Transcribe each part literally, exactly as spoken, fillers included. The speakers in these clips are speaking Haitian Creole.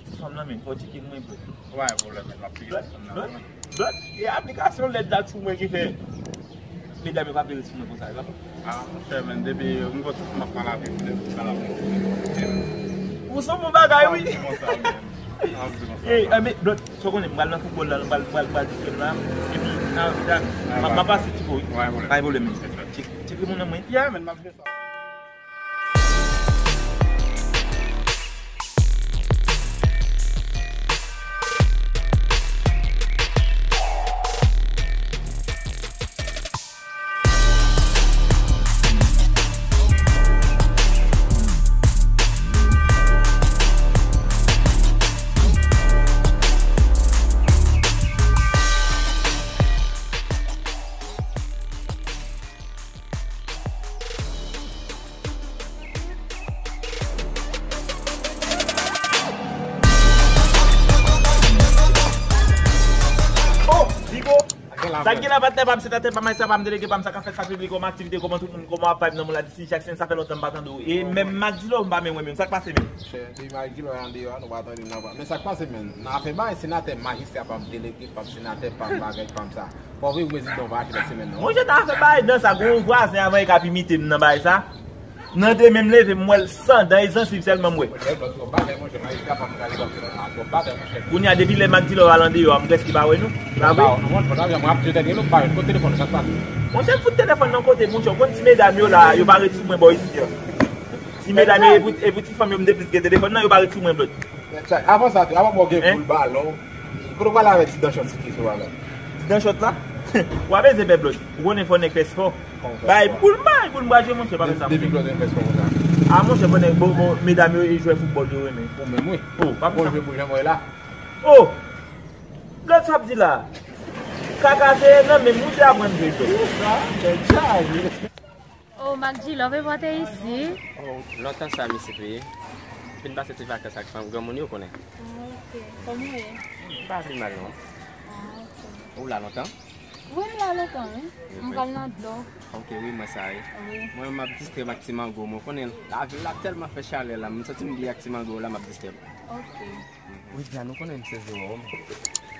Ti fanm nan menm, fò w tcheke mwen, bro. Pa gen pwoblèm, men m ap peye ti fanm nan, bro. Bro, e aplikasyon lèd la sou mwen ki fè medam yo pa peye sou mwen konsa, e pa bon. Ah, monchè, men, depi m konn tout m ap mal avi, depi m mal avi. Ou sou bon bagay, wi. Ah, m di konsa, men. Ah, m di konsa, men. Eh, men, bro, sa w konnen, m pral nan foutbòl la, m pral, m pral, m pral distrè m la. Epi, ah, m, m ap pase ti bo, wi. Pa gen pwoblèm. Pa gen pwoblèm, men. Tcheke, tcheke moun nan mwen. Yeah, men, m ap jwe sa. Oh, Digo! Sa k gen la, patnè pa m, senatè pa m, ayisyen pa m, delege pa m, sa k ap fèt, sa piblik, kòman aktivite, kòman tout moun, kòman w ap vibe nan moun la, disi Jackson, sa fè lontan m pa tande w. E menm Magdilo m pa menm wè menm, sa k pase menm? Chè, depi Magdilo an deyò, nou pa tande l nan, men sa k pase menm? Nan afè bay, senatè, majistra pa m, delege pa m, senatè pa m, bagay pa m sa. Fò vre prezidan pa achte lòt semèn nan. Monchè, ta fè bay dan sa, gon vwazen avan e k ap imite m nan bay sa. Nan demen m leve, m wè l san dan e zansiv sèlman m wè. Monchè, lòt twòp bagay, monchè, majistra pa m, gade kòm se la, twòp bagay, monchè. Kounye a, depi lè Magdilo al andeyò a, m prèske pa wè nou. Pa vre? Non, non, non, mwen ap di tèt, lòt bagay, kote telefòn, sa k pase? Monchè, m fout telefòn nan kote, monchè, w konn ti medam yo la, yo pa ret sou mwen bò isit an. Ti medam yo, e pou, e pou ti fanm yo, m te plis gen telefòn nan, yo pa ret sou mwen, blòd. Avan sa tou, avan mwen gen poul balon, kote w prale avèk ti danchòt sou ki sou a la? Ti danchòt la? W ap eze pè blòd. Ou konnen fò nèg fè spò. Bay poul, bay poul, m pral jwe, monchè, pa fè sa. Depi blòd vin fè spò konsa. A, monchè, fò nèg, bon, bon, medam yo, e jwè foutbòl yo renmen. Ou menm, wi. Oh, pa fè sa. Jwe pou jan mwen la. Oh! Blòd, sa w ap di la? Kaka se nan menm, monchè, aprann jwe blòd. Sa, nèg chaje. Oh, Mac G Love, e pote isi. Oh, lontan sa, misye tou ye. M fin pase ti vakans ak fanm, granmoun yo konnen. Ah, ok. Kòman w ye? M pa pi mal, non. Ah, ok. Ou la lontan? Wi, m la lontan, wi. M pral nan dlo. Ok, wi, mwen sa ye. Wi. Mwen, m ap distrè m ak ti mango, mwen konnen lavi la tèlman fè chalè la, m santi m byen ak ti mango la, m ap distrè m. Ok. Wi, Djan, ou konnen m se Jerome.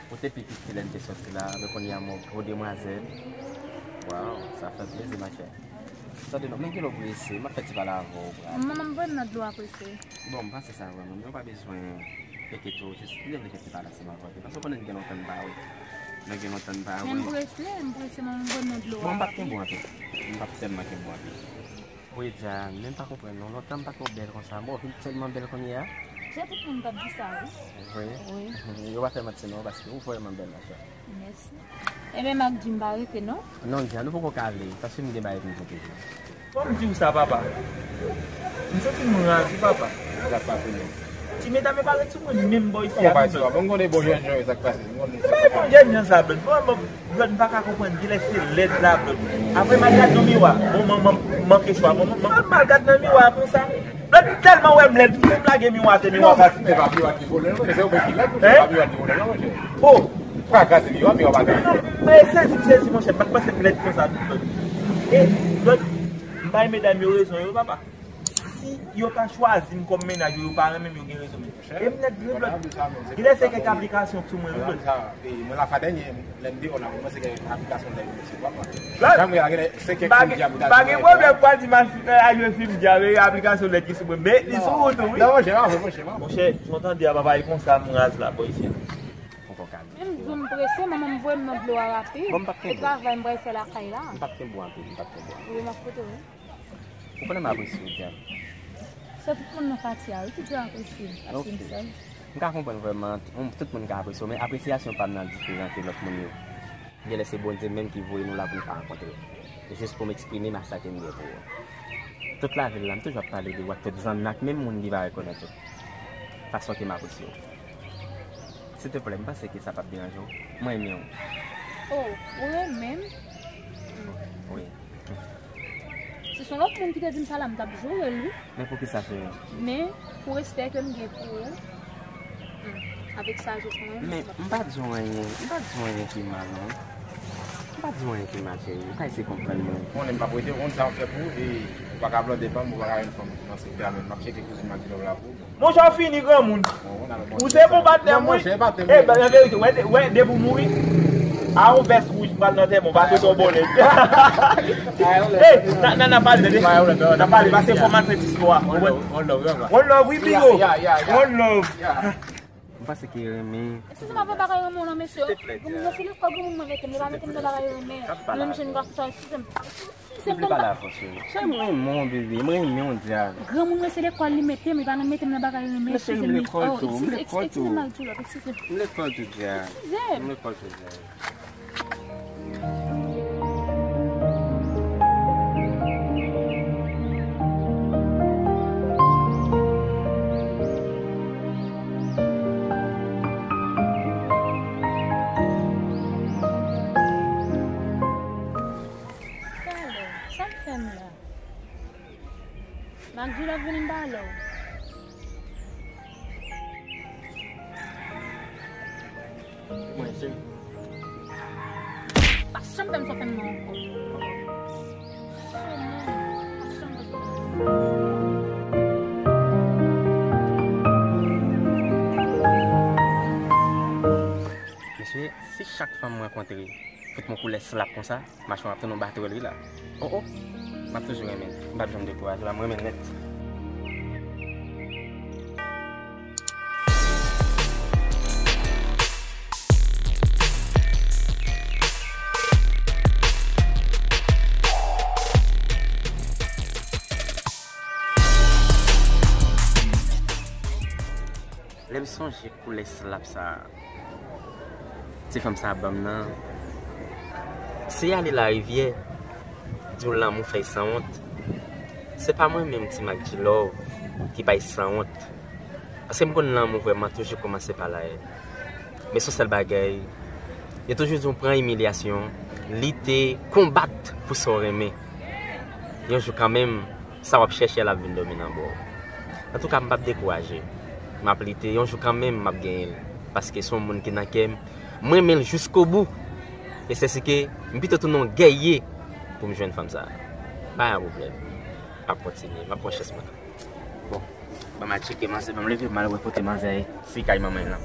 Ou te pi piti lè n te soti la, men kounye a m wè w gwo demwazèl. Waw, sa fè plezi, machè. Tande non, men gen lè w prese, m ap fè ti pale avè w, bra. Manman m vrèman nan dlo a prese. Bon, m panse sa vrèman, men w pa bezwen enkyete w, jis m te vle fè ti pale ansanm avè w, paske w konnen n gen lontan n pa wè. Nou gen lontan n pa wè. Men m prese, m prese, manman m vrèman nan dlo a. Bon, m p ap kenbe w anpil. M p ap tèlman kenbe w anpil. Wi, Diane, men m pa konprann non. Lontan m pa t wè w bèl konsa. Bon, w vin tèlman bèl kounye a. Se tout moun k ap di sa, wi. Vre? Wi. Yo pa fè manti non, paske ou vrèman bèl, machè. Mèsi. Ebyen, m ap di m pa rete, non? Non, Diane, nou poko ka ale, paske m gen bagay pou m konte vou. Fò m di w sa, papa. M santi m raz, wi, papa. Sa k pase menm? Ti medam yo pa ret sou mwen menm bò isi a, non, Blòd. Bon, konnen bon jènjan yo, sa k pase. Bon, jènjan sa, Blòd. Bon, bon, Blòd, m pa ka konprann kilès se lèd la, Blòd. Apre m al gad nan miwa. Bon, man, man, manke chwa. Bon, man, man, m al gad nan miwa konsa. Blòd, m tèlman wè m lèd, m lage miwa atè, miwa pati. Se pa miwa ki vole, non, se ou menm ki lèd, se pa miwa ki vole, non, monchè. Oh! Frakaze miwa, miwa pati. Non, men sezi, m sezi, monchè, m pa t panse m lèd konsa, Blòd. E, Blòd, m bay medam yo rezon, yo, papa. Si yo ta chwazi m kòm mennaj yo, yo pa renmen m, yo gen rezon, men. E m nèt vre, Blòd. Genlè se kèk aplikasyon k sou mwen, wi, Blòd. Mwen la fwa dènye, lè m deyò la, mwen se kèk aplikasyon lè m se papa. Jan m ye la, genlè se kèk fim djab ou ta jwe. Pa gen pwoblèm, pral di m al jwe fim djab, e aplikasyon lèd ki sou mwen. Men li sou ou tou, wi. Non, monchè, pa vre, monchè, pa vre. Monchè, jan w tande a, papa, e konsa m raz la, bò isi a. Menm di w m prese, manman m voye m nan dlo a rapid. Bon, m p ap kenbe w. E travay m pral fè lakay la. M p ap kenbe w anpil, m p ap kenbe w anpil. Wi, m ap koute w, wi. Ou konnen m apresye w, Diane. Se tout moun nan katye a, wi, ki dwe apresye m, paske m sèl. M ka konprann vrèman, tout moun ka apresye w, men apresyasyon pa m nan diferan ke lòt moun yo. Genlè se Bondye menm ki voye nou la pou n ka rankontre. Jis pou m eksprime m a sa ke m gen pou ou. Tout lavil la, m toujou ap pale de ou ak tout zanmi m ak menm moun ki pa rekonèt ou. Fason ke m apresye w. Silteplè, m panse ke sa p ap deranje w. Mwen renmen w. Oh, ou renmen m? Wi. Si se yon lòt moun ki te di m sa la, m t ap joure l, wi. Men poukisa, cheri? Men, pou respè ke m gen pou ou, hmm, avèk sajès mwen. Men, m pa di w anyen, m pa di w anyen ki mal, non. M pa di w anyen ki mal, cheri. M pa eseye konprann mwen. Konnen m p ap rete, ou konn sa m fè pou ou, e ou pa ka blòde ban m, ou pa ka jwenn fanm nan sektè a menm. M ap tcheke kouzin Matilòv la pou ou. Monchè, w fini, granmoun. Ou se bon patnè m, wi. E, ben, an verite, wè, wè, depi w mouri, a yon vès wouj m pral nan tèman w, pa sot yon bòlèt. E, n a, n a, n a pale, tande. N a pale, pase fò m al fè ti spò a. One love, one love, one love. One love, wi, Bigo. One love. M panse ke renmen. Eskize m, ap fè bagay renmen w non, mesye. Granmoun nan se lekòl granmoun mwen mete m, li pa mete m nan bagay renmen. Menm jen gason sa, eskize m. Eskize m, pale avè w, cheri. Cheri, mwen renmen w, bebe, mwen renmen w, Diane. Granmoun mwen se lekòl li mete m, li pa nan mete m nan bagay renmen, eskize m. Men cheri, m lekòl tou, m lekòl tou. Eskize m, Matilòv, eskize m. M lekòl tou, Diane. Eskize m. M lekòl tou, Diane. Talè, sa k fè m la? M ak Jilò vini m pale w. Mwen, cheri. Pa janm fè m sa w fè m nan ankò. Pa janm fè m sa w fè m nan. Mesye, si chak fanm m rankontre fout m yon koulè slap konsa, machè w ap tounen yon batwèl wi la. Oh, oh. M ap toujou renmen l. M p ap janm dekouraje la, m renmen l nèt. Lè m sonje koulè slap sa a, ti fanm sa a ban m nan, se ale larivyè, di w lanmou fè y sanwont. Se pa mwen menm, Ti Mac G Love, ki bay sanwont. Paske m konn lanmou vrèman toujou kòmanse pa la. Men se yon sèl bagay, yo toujou di w pran imilyasyon, lite, konbat pou sa w renmen. Yon jou kanmenm, sa w ap chèche a l ap vin dòmi nan bò w. Antouka, m p ap dekouraje. M ap lite, yon jou kanmenm, m ap genyen l. Paske se yon moun ki nan kè m, m renmen l jiskobou. E se si ke m pito tounen yon gèye pou m jwenn fanm sa a. Pa gen pwoblèm. M ap kontinye, m ap pran chans mwen. Bon, ban m al tcheke manzè, ban m leve, m al wè kote manzè ye, si kay manman l lan.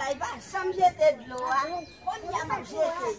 Ay pa janm jete dlo a. Kounye a m ap jete.